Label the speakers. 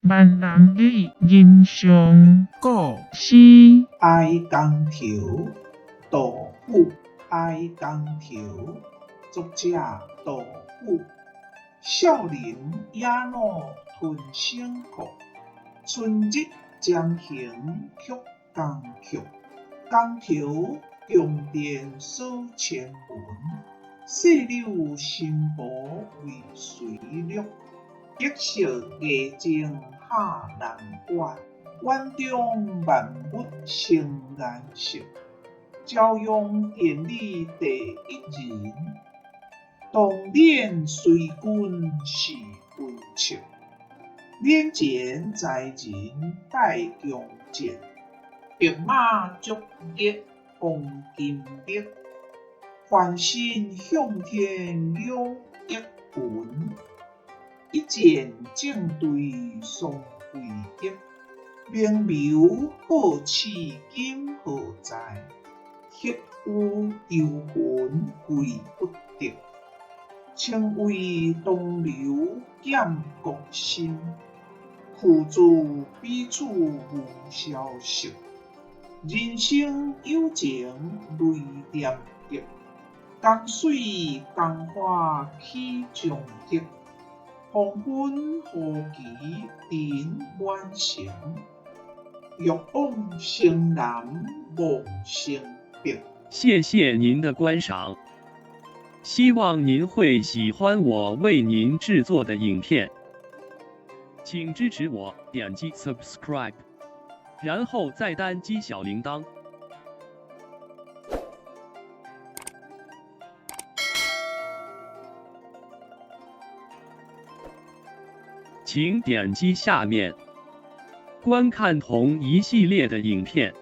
Speaker 1: 閩南語人上
Speaker 2: 古
Speaker 1: 詩
Speaker 3: 哀江頭，杜甫。哀江頭，作者杜甫。少林野老吞声哭，春日将行曲江曲。江头宫殿锁千门，细柳新蒲为谁绿？碧色夜静下难关，园中万物生颜色。朝阳电力第一人，当年随君是文策。免钱才人带弓箭，白马足役黄金力。翻身向天仰一云，一箭正对双飞翼。明眸皓齿今何在？血雨幽魂归不得。清渭东流减国心，苦自彼此无消息。人生有情泪点滴，江水江花起将激。黄昏何其阵满城，欲往城南望城北。
Speaker 4: 谢谢您的观赏，希望您会喜欢我为您制作的影片，请支持我点击 subscribe，然后再单击小铃铛。请点击下面观看同一系列的影片。